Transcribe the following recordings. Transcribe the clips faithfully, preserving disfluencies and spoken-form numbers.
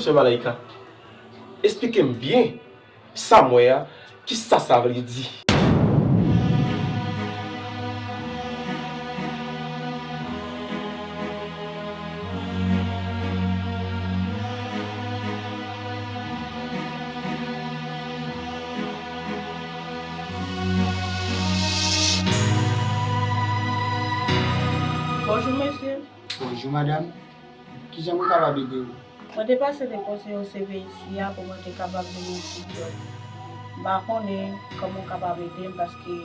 Sè Malaïka, esplike m byen sa m wè a, kisa sa vle di? Bonjou, mesye. Bonjou, madanm. Kijan mwen kapab ede w? Mwen te pase depoze yon C V isi a pou mwen te kapab jwenn yon ti djòb. M pa konnen kòman w kapab ede m paske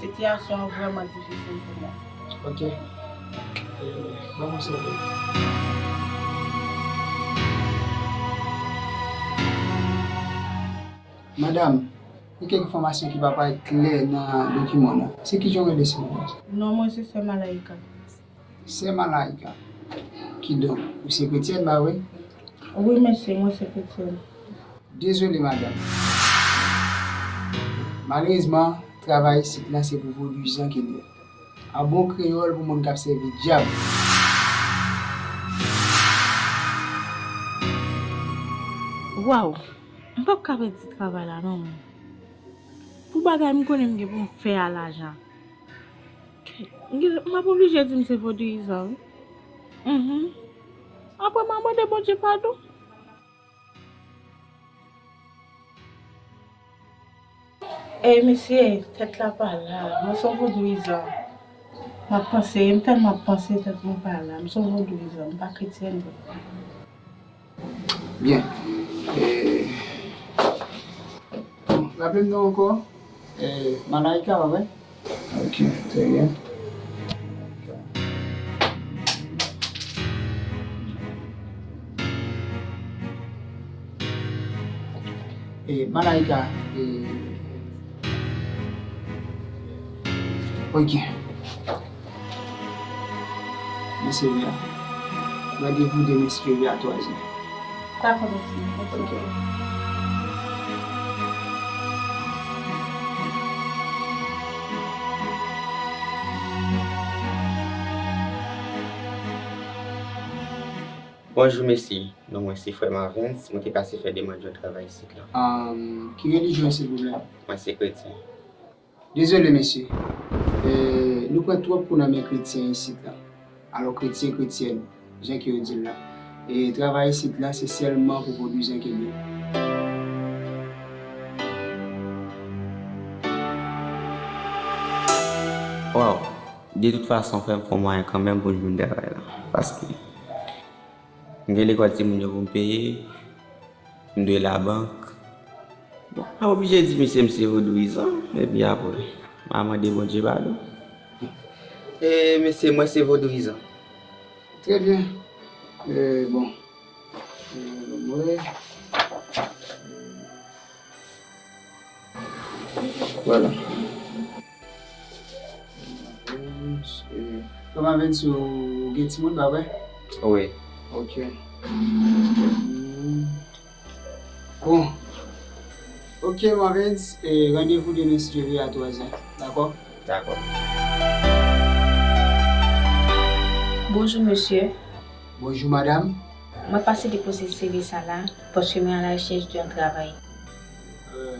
sitiyasyon an vrèman difisil pou mwen. Ok. Eh, ban mwen sa. Madanm, gen kèk enfòmasyon ki pa parèt klè nan dokiman w lan. Se kijan w rele, silvouplè? Non mwen se Sè Malaïka. Sè Malaïka. Kidonk, ou se kretyèn, pa vre? Wi, mesye, mwen se kretyèn. Dezole, madanm. Malerezman, travay isit la se pou vodouyizan ke l ye. An bon kreyòl, pou moun k ap sèvi dyab. Waw, m p ap ka pèdi travay la non. Pou bagay m konnen m gen pou m fè a lajan. M gen, m ap oblije di m se vodouyizan wi. Mhm. Apre m a mande Bondye padon. Ey mesye, tèt la pa la. Mwen se yon vodouyizan. M ap panse, m tèlman ap panse, tèt mwen pa la. M se yon vodouyizan, m pa kretyèn vre. Byen. Eh, bon, raple m non ankò. Eh, Malaïka, pa vre? Ok, trè byen. Eh, Malaïka, eh, ok. Mèsi byen. Randevou demen si Dye vle a twa zè. Dakò, mèsi. Ok. Bonjou mesye, non mwen se Frè Marvens, mwen te pase fè demann yon travay isit la. Ahn, ki relijyon w silvouplè? Mwen se kretyen. Dezole mesye. Eh, nou pran twòp kou nan men kretyen isit la. Alò kretyen, kretyèn, jan ke yo di l la. E travay isit la se sèlman pou vodouyizan ke l ye. Waw, de tout fason fè m fè yon mwayen kanmenm pou m jwenn travay la. Paske m gen lekòl timoun yo pou m peye, m dwe labank. Bon, m pa oblije di misye m se vodouyizan, epi apre, m a mande Bondye padon. E mesye, mwen se vodouyizan. Trè byen. E, bon. E, mwen. Vwala. Frè Marvens, ou gen timoun, pa vre? Wi. Ok. Hmm. Bon. Ok, Marvens, eh, randevou demen si Dye vle a twa zè. Dakò? Dakò. Bonjou, mesye. Bonjou, madanm. Mwen pase depoze C V sa la, paske mwen a la rechèch de yon travay. Euh,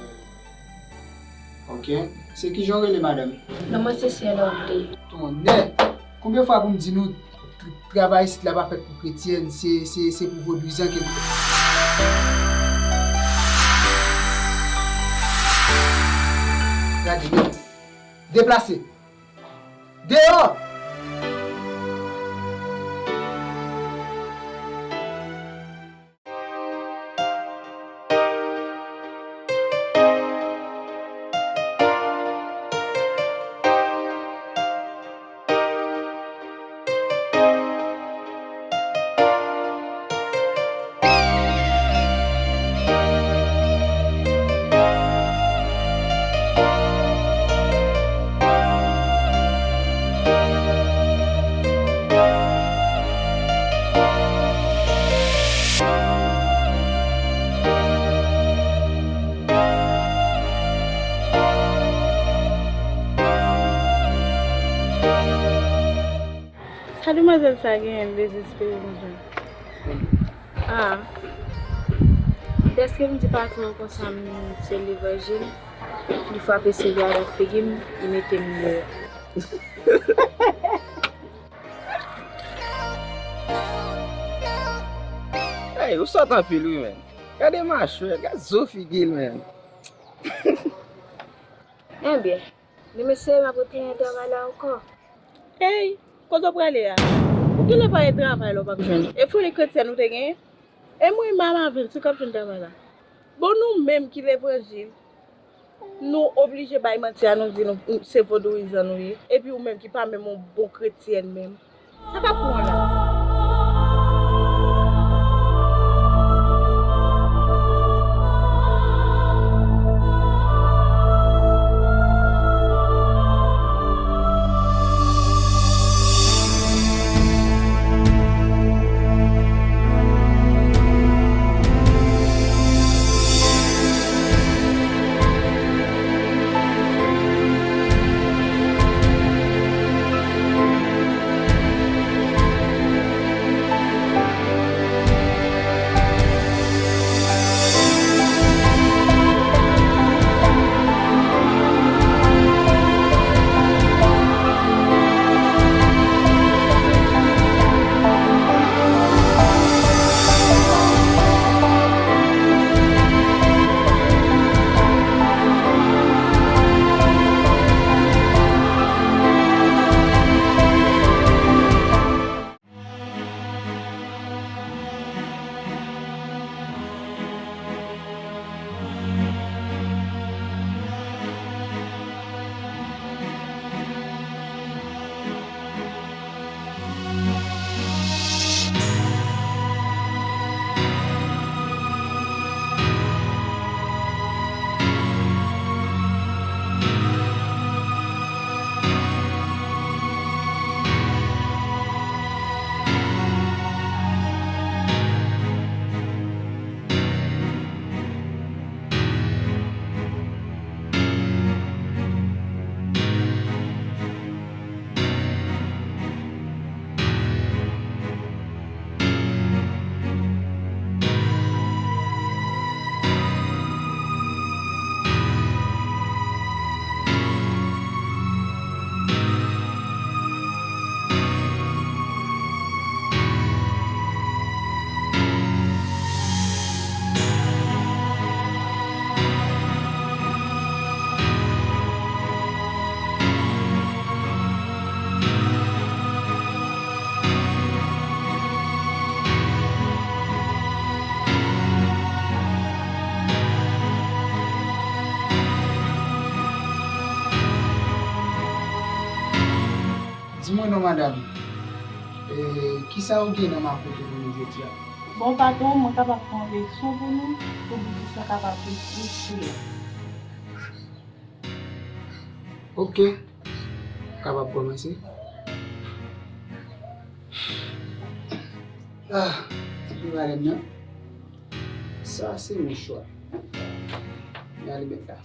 ok. Se kijan w rele, madanm? Non mwen se Sè Lorde. Tonnè! Konbyen fwa pou m di nou, t-, travay isit la pa fèt pou kretyèn, se, se, se pou vodouyizan ke l fèt. Gade, men. Deplase. Deyò! Sa demwazèl sa genyen, l dezespere konsa. Ah, dèske m di patwon konsa m se levanjil, li frape seri a nan figi m, li mete m deyò. Hey, ou sòt anpil wi, menn. Gade machwè, gade zo figi l, menn. Ebyen, li mesye m ap retounen travay la ankò. Hey, kote w prale a? Ou genlè pa gen travay la w p ap jwenn. E foli kretyèn ou te genyen? E mwen menm avè l, se w k ap jwenn travay la. Bon, nou menm ki levanjil, nou oblije bay manti a, nou di nou se vodouyizan nou ye. Epi ou menm ki pa menm yon bon kretyèn menm. Sa k ap pran w la? Di mwen non, madanm, e, kisa ou gen nan makout ou pou nou jodi a? Bon, patwon, mwen kapab fè yon leson pou nou, pou biznis lan kapab vin plis klè. Oke. Ou kapab kòmanse. Ah, ti valè m nan. Sa se mouchwa. Men ale met la.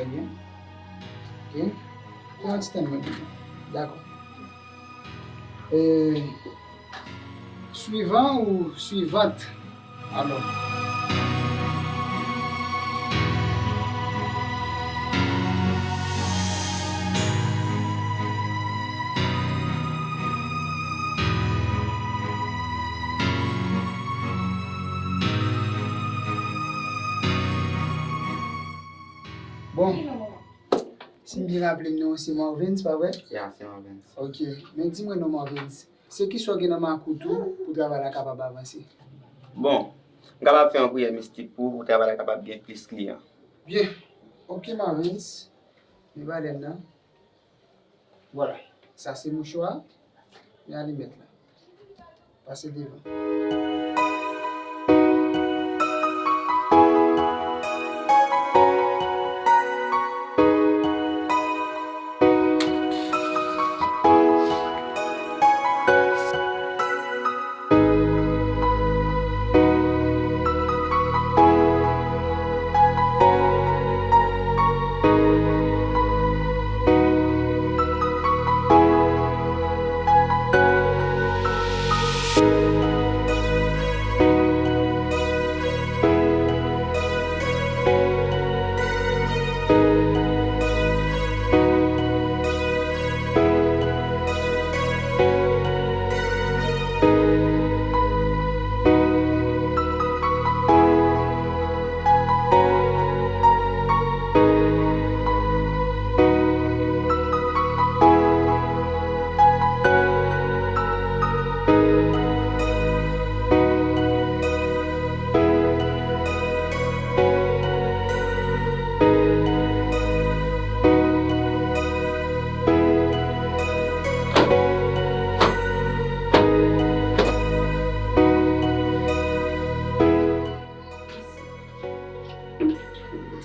Trè byen. Oke. Fè yon ti tann mwen. Dakò. E, swivan ou swivant? Alò. Bon, si m byen raple m non, se Marvens, pa vre? Ya, se Marvens. Ok, men di mwen non, Marvens, se kisa w gen nan makout ou pou travay la kapab avanse? Bon, m kapab fè yon priyè mistik pou ou, pou travay la kapab gen plis kliyan. Byen. Ok, Marvens, men balèn nan. Vwala, sa se mouchwa a, men alimèt la. Pase devan.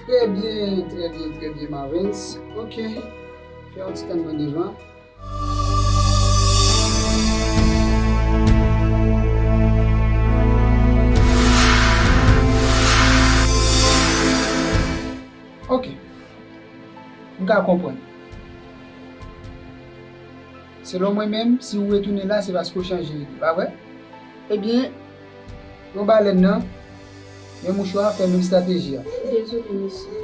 Trè byen, trè byen, trè byen, Marvens. Ok. Fè yon ti tann mwen devan. Ok. M ka konprann. Selon mwen menm, si w retounen la, se paske w chanje ide, pa vre? Ebyen, pran balèn nan, men mouchwa a, fè menm estrateji a. Dezole, mesye.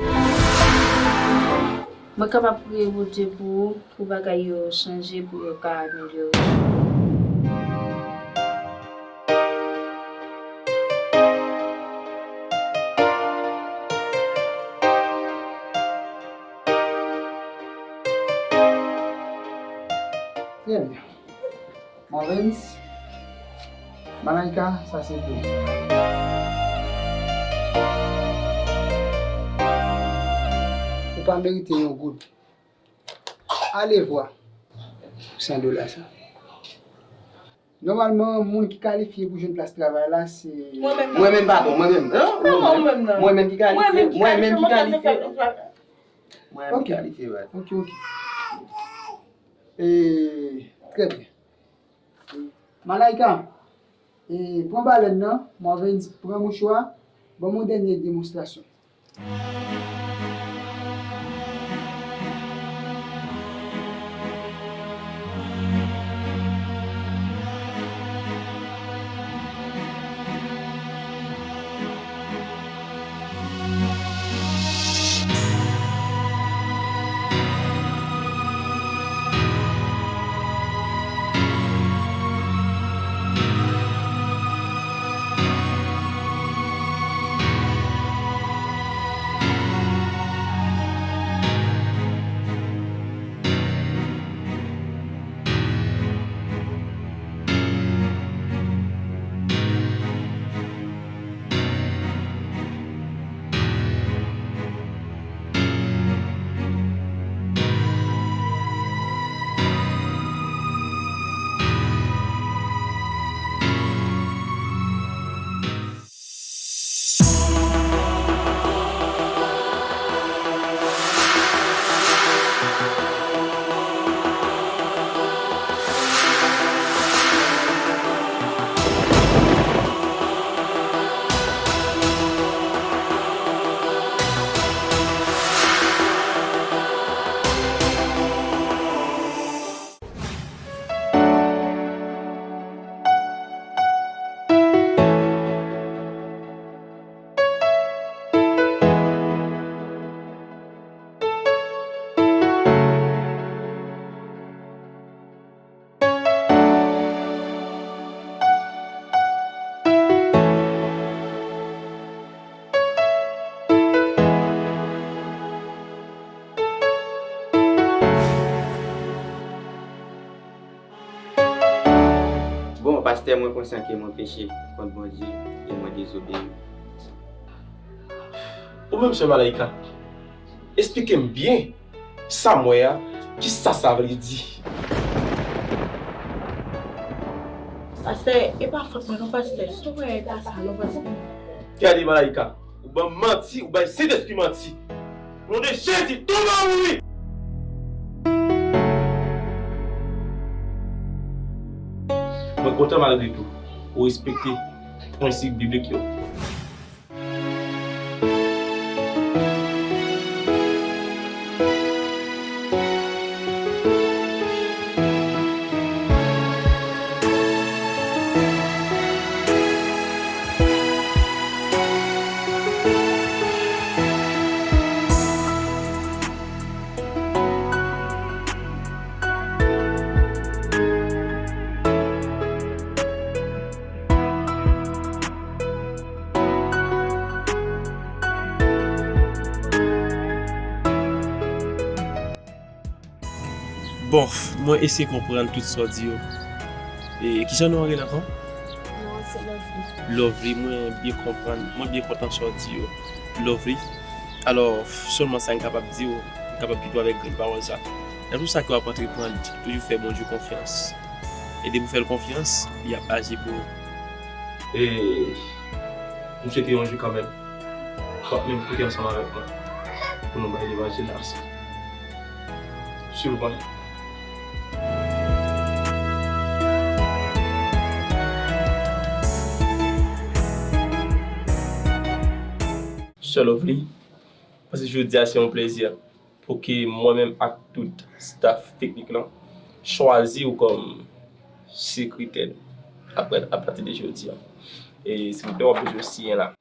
Mwen kapab priye Bondye pou ou, pou bagay yo chanje, pou yo ka amelyore. Trè byen. Marvens, Malaika, sa se pou ou. Ou pa merite yon goud. Alevwa pou san dola sa. Nòmalman, moun ki kalifye pou jwenn plas travay la, se... Mwen menm, mwen menm, patwon, mwen menm. Hein? Kòman ou menm nan? Mwen menm ki kalifye. Mwen menm ki kalifye. Mwen menm ki kalifye, baz. Ok, ok. E, trè byen. Malaika, e, pran balèn nan, Marvens, pran mouchwa, ban m yon dènye demonstrasyon. Pastè, mwen konsyan ke mwen peche kont Bondye e mwen dezobeyi. Ou menm, sè Malaika, esplike m byen sa m wè a, kisa sa vle di? Pastè, e pa fòt mwen non, pastè. Si w wè e pa sa non, pastè. Gade, Malaika, ou ban m manti, ou bay Sentespri manti. O non de Jezi, tonbe an mouri! Mwen kontan malgre tou, ou respekte prensip biblik yo. Bon, mwen eseye konprann tout sa w di yo. E kijan non an rele ankò? Non an se Lovely. Lovely, mwen byen konprann, mwen byen kontan sa w di yo. Lovely. Alò, sèlman sa m kapab di w, m kapab kite w avèk grenn pawòl sa. Nan tout sa ke w ap antreprann, toujou fè Bondye konfyans. E depi w fè l konfyans, li ap aji pou ou. E m swete yon jou kanmenm, w ap menm kote ansanm avèk mwen pou nou bay levanjil la. Swiv mwen. Sè Lovely, paske jodi a se yon plezi pou ke mwen menm ak tout staff teknik lan chwazi w kòm sekretè apre, apati de jodi a. E silvouplè, w ap bezwen siyen la.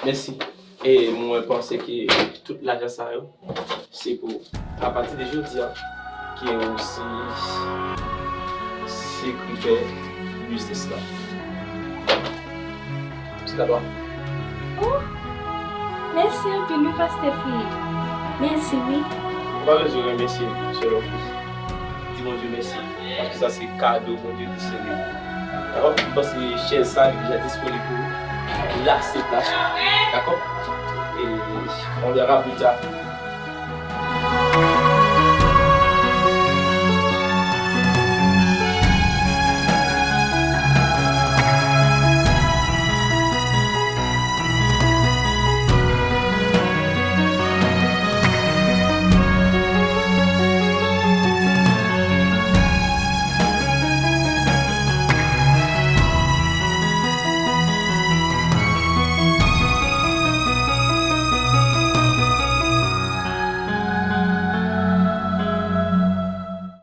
Mèsi. E mwen panse ke tout lajan sa yo, se pou, apati de jodi a, ke ou se sekretè biznis la. Se ta dwa. Oh, mèsi anpil wi, Pastè Philippe. Mèsi wi. Ou pa bezwen remèsye sè Lovely. Di Bondye mèsi, paske sa se kado Bondye te sere. Dakò? M panse chèz sa li deja disponib pou ou. La se plas ou. Dakò? E on verra plus tard.